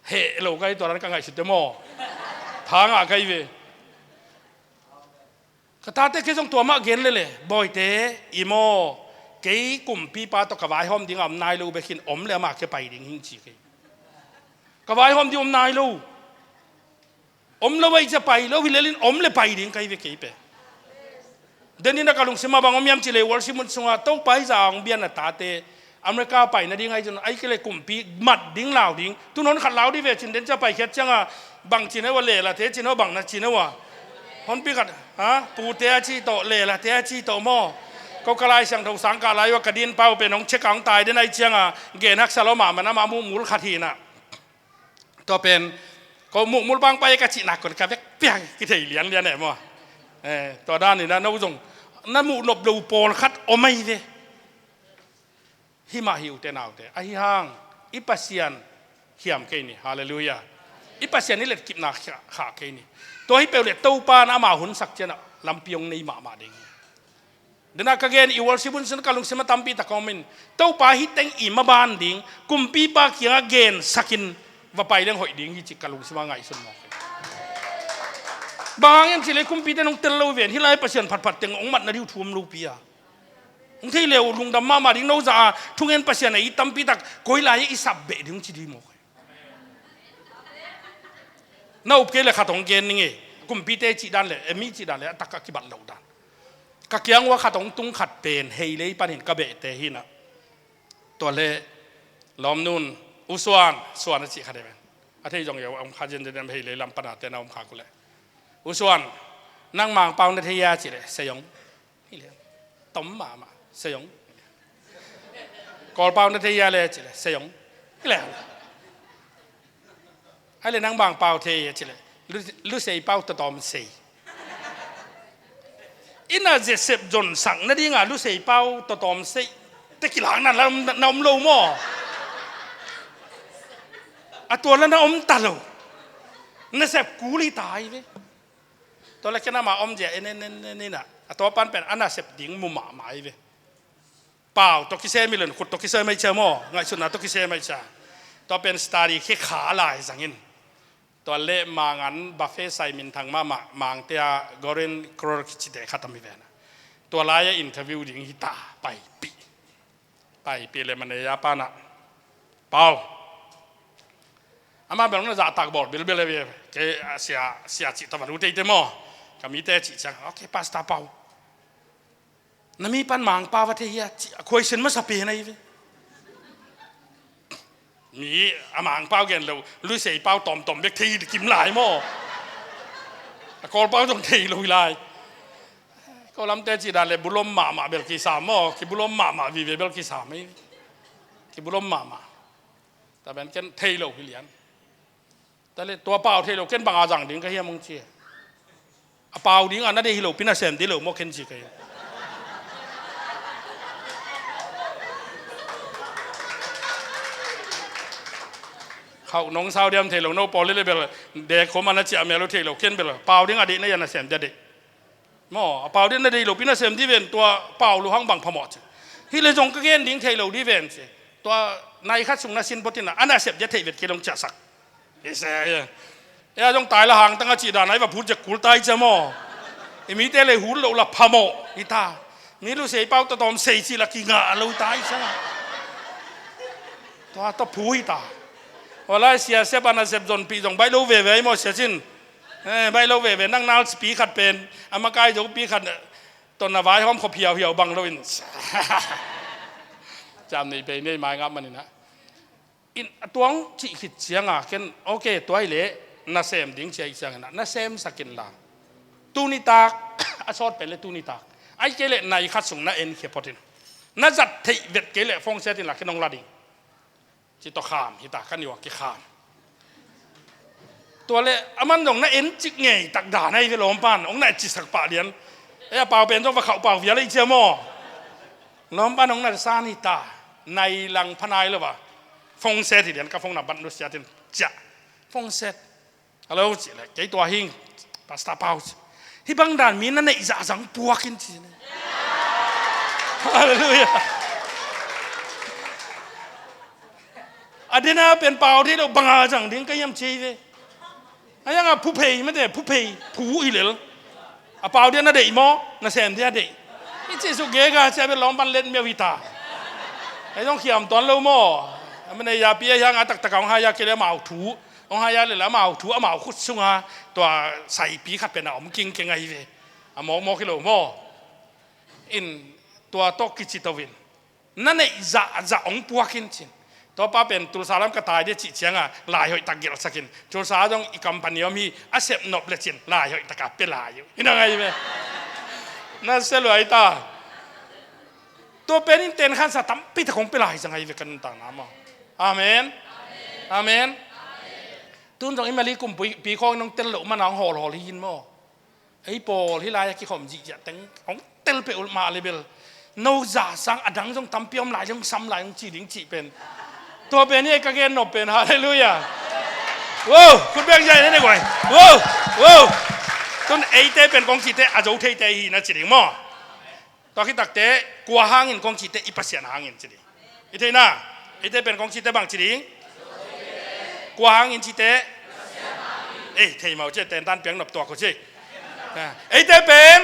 heh lo ka hi, tua dan ka ngaihsut te maw. Thangah ka hi ve. Ka tate kei zong tua mah gen lele, bawite, i maw, kei kumpipa tawh ka vaihawm dingah om nai lo bek hin, om le amah kei pai ding hing ci kei. Ka vaihawm ding om nai lo. Om lo ahi cia pai lo hi lelin om le pai ding ka hi ve kei pen. Denin a ka lungsim ah bang om hiam cih leh worship mun sungah Topa hizah a hong bian a tate America pai nading ahi zong ahi kei leh kumpi mat ding lau ding. Tun hon khat lau dih ve cin den cia paikhiat ciangah bang cin heuh a, lela te cin heuh a, bang na cin heuh a. Honpi khat, ha? Pute a ci tawh, lela te a ci tawh maw? Ko ka Lai Siangtho sang kah lai ua ka din pau pen hong check a hong tai den ai cianga gen haksa lo mahmah na mah muhmul khat hinah. Tua pen ko muhmul bang pai ka cihna kon ka vek piang kithei lianlian eh maw? Eh, tua danin ah no zong na muh nop lo pawlkhat om ai ve. Himah hi ute naute. Ahi hang i Pasian hiam kei ni. Halleluiah. I Pasian i letkipna khah kei ni. Tua hi peuh le Topa na amau hunsak cianah lampi hong nei mahmah ding hi. Dena ka gen i worship hun sin ka lungsim a tampi tak om in Topa hi teng i maban ding kumpipa kiangah gensakin va pai leng hoih ding hi cih ka lungsim a ngaihsun mawk hi. Bang hang hiam cih leh kumpite nong tel lo ven hi lai Pasian phatphat teng hong matna dih uh thu om lopi a. Hong thei le uh lungdam mahmah ding no za a thungen Pasian a i tampi tak koi lai i sap beh ding ci dih mawk hi. Na up kei le khat hong gen ning e. Kumpite cih dan le e mi cih dan le a tak a kibat loh dan. Ka kiang ua khat hong tung khat pen hei lei panin ka behte hinah. Tua le lawmnun u Suan, Suan a cih khat e ven. A thei zong i a om kha zenzen em hei lei lam pana te na om kha ku le. U Suan, nang Mangpau na thei a cih le sei ong. Hi le. Tom mahmah sei ong. Kawlpau na thei a le cih le sei ong. Hi le. Ai le nang Mangpau thei a cih le Lu-, Lusei pau tawtawm sei. I na zia sep zon sak nadinga Lusei pau tawtawm sei te kilakna na om lo maw? A tua la na om ta lo. Na sep kul hi ta hi ve. Tua la ken ama om zia en en en en inah a tua pan pen a na sep ding mu mahmah hi ve. Pau tawh kisem hi len khut tawh kisem hi cia maw? Ngaihsutna tawh kisem hi cia. Tua pen study khi kha lai zangin. Tua le mangan buffet sai minthang mahmah mangte a Golden Corral kicite khat a mi vena. Tua lai a interview ding hi ta paipih. Paipih le maneya panah. Pau. Ama bel na zahtak bawl bilbil a ve. Kei a sia, sia cih tawh va lu teite maw? Ka mite cih ciang. Okay, Pastor Pau. Na mi pan Mangpau va thei hia ci a question masa pen ahi ve. Mi a Mangpau gen lo Lusei pau tawmtawm bek thei kim lai maw? A Kawlpau zong thei lo hi lai. Ko lamte ci dan le bulom mahmah bel kisam maw? Kibulom mahmah vive bel kisam ahi ve. Kibulom mahmah. Taben ken thei lo hi lian. Tale tua pau thei lo ken banga zang ding ka hiam hong ci. A pau ding a na deih hi lo pi na sem dih lo maw ken ci ka hi. Khauh nong sau diam thei lo no pawl le bel dek khom a na ciah mel lo thei lo ken bel pau ding a deih na ia na sem dia deih. Maw, a pau ding na deih lo pi na sem dih ven tua pau lu hang bang phamawh ci. Hi le zong ka gen ding thei lo dih ven ci. Tua nai khat sung na sin photin a na sep dia theih vet kei long ciahsak. Ese, ese. Ea zong tai la hang tanga cih dan ai va phut zek kul tai cia maw? I mite le hul lo la phamawh hi ta. Mi lu sei pau tawtawm sei cih la kingah lo tai cia. Tua tawh phu hi ta. Walai sia sep a na sep zonpih zong baih lo veve ai maw sia cin. Eh, baih lo veve nang nal pi khat pen a makai zo pi khat tawh na vaihawm khop hiauhiau bang lo in. Ciam nei pei nei mai ngap maninah. In a tuang cih khit cianga ken okay tuai le na sem ding cia ih ciangin na sem sakin la. Tuni tak a sawt pen le tuni tak ai kei le nai khat sung na en khia photin na zat theih vet kei le phone setin la ken hong la ding. Ci tawh kham hita ka niuak kikham. Tua le aman dong na en cik ngei tak dan ai ve lawmpan ong na et cisak pah lian. E a pau pen zong va khauh pau vial ei cia maw? Lawmpan ong na san hita nai lang phanai lo va. Phone set hi lian ka phone na bat nu siatin cia. Phone set. Hello ci le kei tua hing. Pastor Pau ci. Hi bang dan mi na neih zahzang puak in ci. Halleluiah. A dena pen pau thei lo banga zang ding ka hiam ci ve. A yanga phuphei mate phuphei phu i lel. A pau dia na deih maw na sem dia deih. I ci suk gega cia ve lawmpan let miau hita. Ei zong khiam tuan lo maw? A mane yapi a hianga taktak a hong haya kei le amau thu. Hong haya le la amau thu amau khut sunga tua saipi khat pen a om kingkeng ahi ve. A mawkmawk hi lo maw? In tua tawh kici to in. Na neih zahzah hong puak in cin. Tua pa pen Tulsa lam ka tai dia cih ciangah laihoih tak gelhsakin, Tulsa zong i company om hi, a sep nop lecin laihoih taka pia lai uh. Hi na ngai ve. Na sia luai ta. Tua pen in ten khansa tampi tak hong pia lai sa ngai ve ka nuntakna maw. Amen. Amen. Tun zong i mali kum pi khawng nong tel loh mana hong hawlhawl hi in maw. Ei pawl hih lai-ah kikhawm zihziah teng hong tel peuh mah le bel, no za sang a dang zong tampi om lai, hong sam lai, hong ci ding cih pen. Tua pen hi ei ka gen nop pen, halleluiah. Wow, khut beng ziah in ne guai. Wow, wow. Tun eite pen kong cihte a zo theite hi na ci ding maw. Tua khit takte, kua hangin kong cihte, i Pasian hangin ci ding. I theihna, eite pen kong cihte bang ci ding? Kua hangin cihte? Ei, thei mau ci, tentan piang nop tuak ko ci. Eite pen?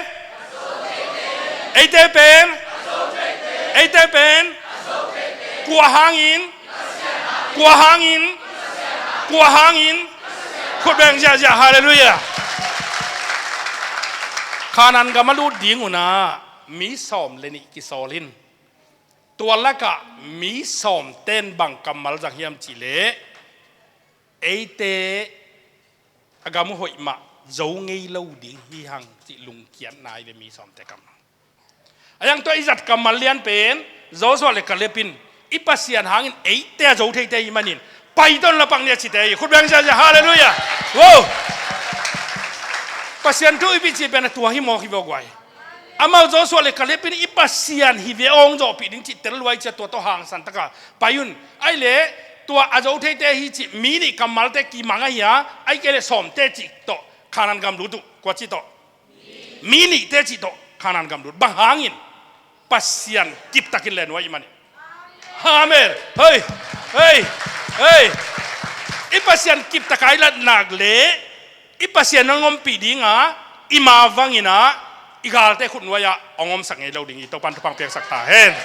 Eite pen? Eite pen? Kua hangin? Kua hangin? Kua hangin? Khut beng ziahziah, halleluiah. Kanaan gam a lut ding unah mi sawm le nih kisawl in. Tua lakah mi sawmten bang kammal zang hiam cihleh, eite a gam uh hoih mah zo ngei lo ding hi hang cih lungkiatna hi ve mi sawmte kammal. A yang tua i zat kammal lian pen, Joshua le Kaleb in i Pasian hangin eite a zo theite hi manin, pai ton la pak ni a cite hi. Khut beng ziahziah, halleluiah. Wow. Pasian thu i pih cih pen a tua hi mawk hi ve guai. Amau Joshua le Kaleb in i Pasian hi ve awng zawhpih ding cih tel luai cia tua tawh hangsan taka pai un. Ai le tua a zo theite hi cih mi nih kammalte kimang ahi a, ai kei le sawmte cih tawh Kanaan gam lut uh, kua cih tawh? Mi nihte cih tawh Kanaan gam lut. Bang hangin? Pasian kiptakin le nuai i manin. Amen. Hei, hei, hei. I Pasian kiptak a i lat nak le i Pasian hong ompih dinga i ma vangin ah i galte khut nuai-ah hong omsak ngei lo ding hi. Topan thupha piaksak ta hen.